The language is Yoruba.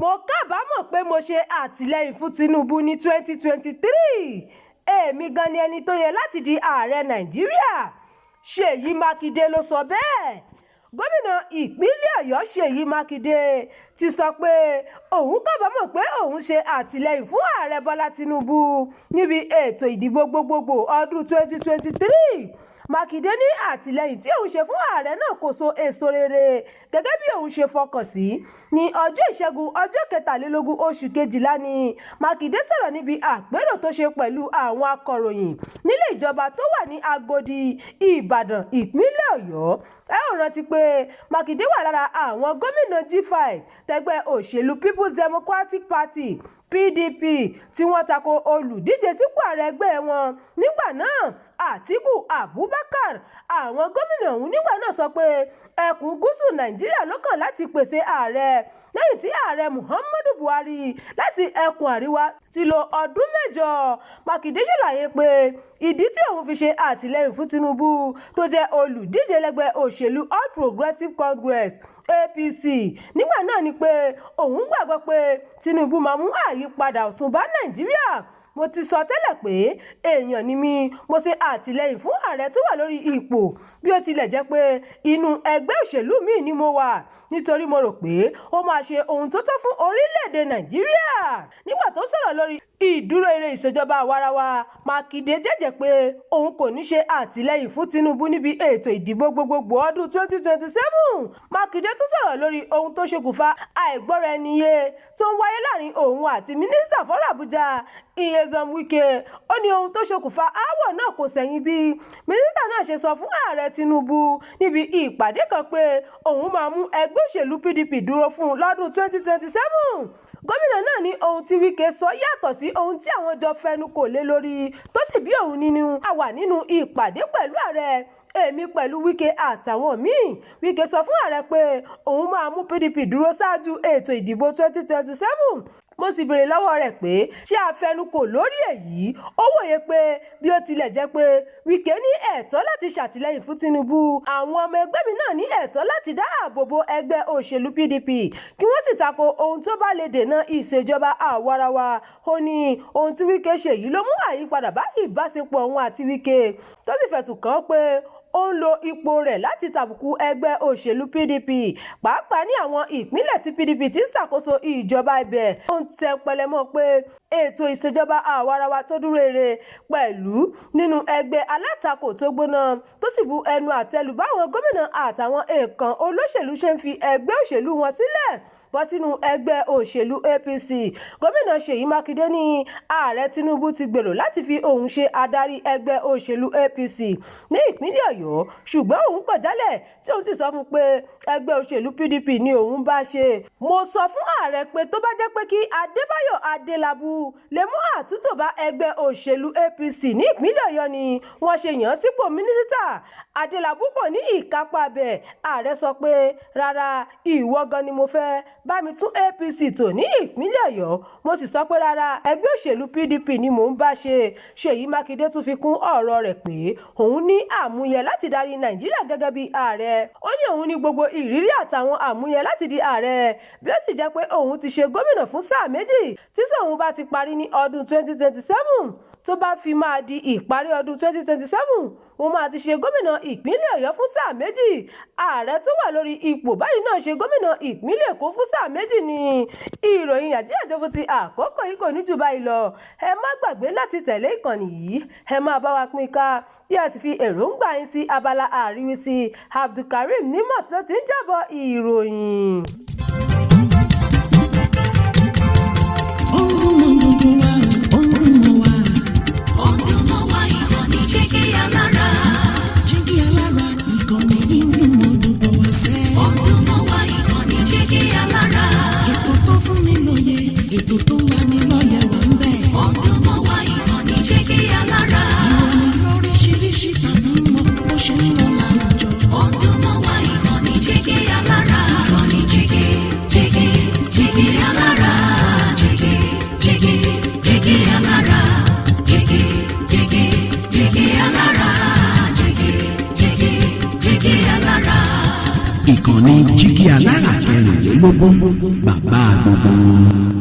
Mo kábàámọ̀ pé mo ṣe àtìlẹ́yìn fún Tinubu ní 2023. Èmi gan ni ẹni tó yẹ láti di ààrẹ Nàìjíríà, Ṣèyí Mákindé ló sọ bẹ́ẹ̀. Gómìnà ìpínlẹ̀ Ọ̀yọ́ Ṣèyí Mákindé ti sọ pé òun kábàámọ̀ pé òun ṣe àtìlẹ́yìn fún Ààrẹ Bọ́lá Tinubu níbi ètò ìdìbò gbogbogbò ọdún 2023. Mákindé ní àtìlẹ́yìn tí òun ṣe fún ààrẹ náà kò so èso rere gẹ́gẹ́ bí òun ṣe fọkàn sí. Ní ọjọ́ Ìṣẹ́gun, ọjọ́ 23 oṣù kejìlá ni Mákindé sọ̀rọ̀ níbi àpérò tó ṣe pẹ̀lú àwọn akọ̀ròyìn nílé ìjọba tó wà ní Agodi, Ìbàdàn, ìpínlẹ̀ Ọ̀yọ́. Ẹ ó rántí pé Mákindé wà lára àwọn gómìnà G5 tẹgbẹ́ òṣèlú People's Democratic Party (PDP) tí wọ́n tako olùdíje sípò ààrẹ ẹgbẹ́ wọn nígbà náà, Àtíkù Abubakar. Àwọn gómìnà ọ̀hún nígbà náà sọ pé ẹkùn gúúsù Nàìjíríà ló kàn láti pèsè ààrẹ lẹ́yìn tí Ààrẹ Muhammadu Buhari láti ẹkùn àríwá ti lo ọdún 8. Mákindé ṣàlàyé pé ìdí tí òun fi ṣe àtìlẹ́yìn fún Tinubu tó jẹ́ olùdíje lẹ́gbẹ́ òṣèlú All Progressives Congress (APC) nígbà náà ni pé òun gbàgbọ́ pé Tinubu máa mú àyípadà ọ̀tun bá Nàìjíríà. Mo ti sọ tẹ́lẹ̀ pé èèyàn ni mí, mo ṣe àtìlẹ́yìn fún ààrẹ tó wà lórí ipò bí ó tilẹ̀ jẹ́ pé inú ẹgbẹ́ òṣèlú míì ni mo wà, nítorí mo rò pé ó máa ṣe ohun tó tọ́ fún orílẹ̀-èdè Nàìjíríà. Nígbà tó sọ̀rọ̀ lórí ìdúró ire ìṣèjọba àwarawa, Mákindé jẹ́jẹ̀ẹ́ pé òun kò ní ṣe àtìlẹ́yìn fún Tinubu níbi ètò ìdìbò gbogbogbò ọdún 2027. Mákindé tún sọ̀rọ̀ lórí ohun tó ṣokùnfà àìgbọ́ra-ẹni-yé tó ń wáyé láàrin òun àti mínísítà fọ́rọ̀ Àbújá Nyesom Wike. Ó ní ohun tó ṣokùnfà aáwọ̀ náà kò ṣẹ̀yìn bí mínísítà náà ṣe sọ fún Ààrẹ Tinubu níbi ìpàdé kan pé òun máa mú ẹgbẹ́ òṣèlú PDP dúró fún un lọ́dún 2027. Gómìnà náà ní ohun tí Wike sọ yàtọ̀ sí ohun tí àwọn jọ fẹnu kò lé lórí, tó sì bí òun nínú. A wà nínú ìpàdé pẹ̀lú ààrẹ, èmi pẹ̀lú Wike àtàwọn míì. Wike sọ fún ààrẹ pé òun máa mú PDP dúró ṣáájú ètò ìdìbò 2027. Mo sì béèrè lọ́wọ́ rẹ̀ pé ṣé a fẹnu kò lórí èyí. Ó wòye pé bí ó tilẹ̀ jẹ́ pé Wike ní ẹ̀tọ́ láti ṣàtìlẹ́yìn fún Tinubu, àwọn ọmọ ẹgbẹ́ mi náà ní ẹ̀tọ́ láti dáàbò bo ẹgbẹ́ òṣèlú PDP kí wọ́n sì tako ohun tó bá lè dènà ìṣèjọba àwarawa. Ó ní ohun tí Wike ṣe yìí ló mú àyípadà bá ìbáṣepọ̀ òun àti Wike, tó sì fẹ̀sùn kàn án pé ó ń lo ipò rẹ̀ láti tàbùkù ẹgbẹ́ òṣèlú PDP, pàápàá ní àwọn ìpínlẹ̀ tí PDP ti ń ṣàkóso ìjọba ibẹ̀. Ó ń tẹpẹlẹ mọ́ pé ètò ìṣèjọba àwarawa tó dúró re pẹ̀lú nínú ẹgbẹ́ alátakò tó gbóná, tó sì bu ẹnu àtẹ́ lu báwọn gómìnà àtàwọn èèkàn olóṣèlú ṣe ń fi ẹgbẹ́ òṣèlú wọn sílẹ̀ bọ́ sínú ẹgbẹ́ òṣèlú APC. Gómìnà Ṣèyí Mákindé ní Ààrẹ Tinubu ti gbèrò láti fi òun ṣe adarí ẹgbẹ́ òṣèlú APC ní ìpínlẹ̀ Ọ̀yọ́, ṣùgbọ́n òun kọ̀ jálẹ̀ tí òun sì sọ fún un pé ẹgbẹ́ òṣèlú PDP ni òun bá ṣe. Mo sọ fún ààrẹ pé tó bá jẹ́ pé kí Adébáyọ̀ Adélábù lè mú àtúntò bá ẹgbẹ́ òṣèlú APC ní ìpínlẹ̀ Ọ̀yọ́ ni wọ́n ṣe yàn án sípò mínísítà, Adélábù kò ní ìkápá bẹ́ẹ̀. Ààrẹ sọ pé rárá, ìwọ gan ni mo fẹ́ bá mi tún APC tò ní ìpínlẹ̀ Ọ̀yọ́. Mo sì sọ pé rárá, ẹgbẹ́ òṣèlú PDP ni mò ń bá ṣe. Ṣèyí Mákindé tún fi kún ọ̀rọ̀ rẹ̀ pé òun ní àmúyẹ láti darí Nàìjíríà gẹ́gẹ́ bí ààrẹ. Ó ní òun ní gbogbo ìrírí àtàwọn àmúyẹ láti di ààrẹ, bí ó sì jẹ́ pé òun ti ṣe gómìnà fún sáà 2 tí sáà òun bá ti parí ní ọdún 2027. Tó bá fi máa di ìparí ọdún 2027, mo máa ti ṣe gómìnà ìpínlẹ̀ Ọ̀yọ́ fún sáà 2. Ààrẹ tó wà lórí ipò báyìí náà ṣe gómìnà ìpínlẹ̀ Èkó fún sáà 2 ní. Ìròyìn àjíyànjẹ́ fún ti àkókò yìí kò ní jù báyìí lọ. Ẹ má gbàgbé láti tẹ̀lé ìkànnì yìí, ẹ máa bá wa pín ká bí ẹ sì fi èròǹgbà yín sí abala àríwísí. Abdulkareem Nimos ló ti ń jábọ̀ ìròyìn. Ó ń dún mọ́ gbogbo wa, ó ń dún mọ́ wa. Ó ń dún mọ́ wa, ìkànnì Jígí Alára. Jígí Alára, ìkànnì yìí ń dún mọ́ gbogbo wa sẹ́. Ó ń dún mọ́ wa, ìkànnì Jígí Alára. Ètò tó fún ni lóye, ètò tó ń lani lọ́yẹ̀ wà ń bẹ̀. Ó ń dún mọ́ wa, ìkànnì Jígí Alára. Ìròyìn lóríṣiríṣi tàbí mọ bó ṣe ń lọ láwùjọ. Ó ń dún mọ́ wa, ìkànnì Jígí Alára. Ìkànnì Jígí. Ìkànnì Jígí Alára 24, bàbá gbogbo wọn.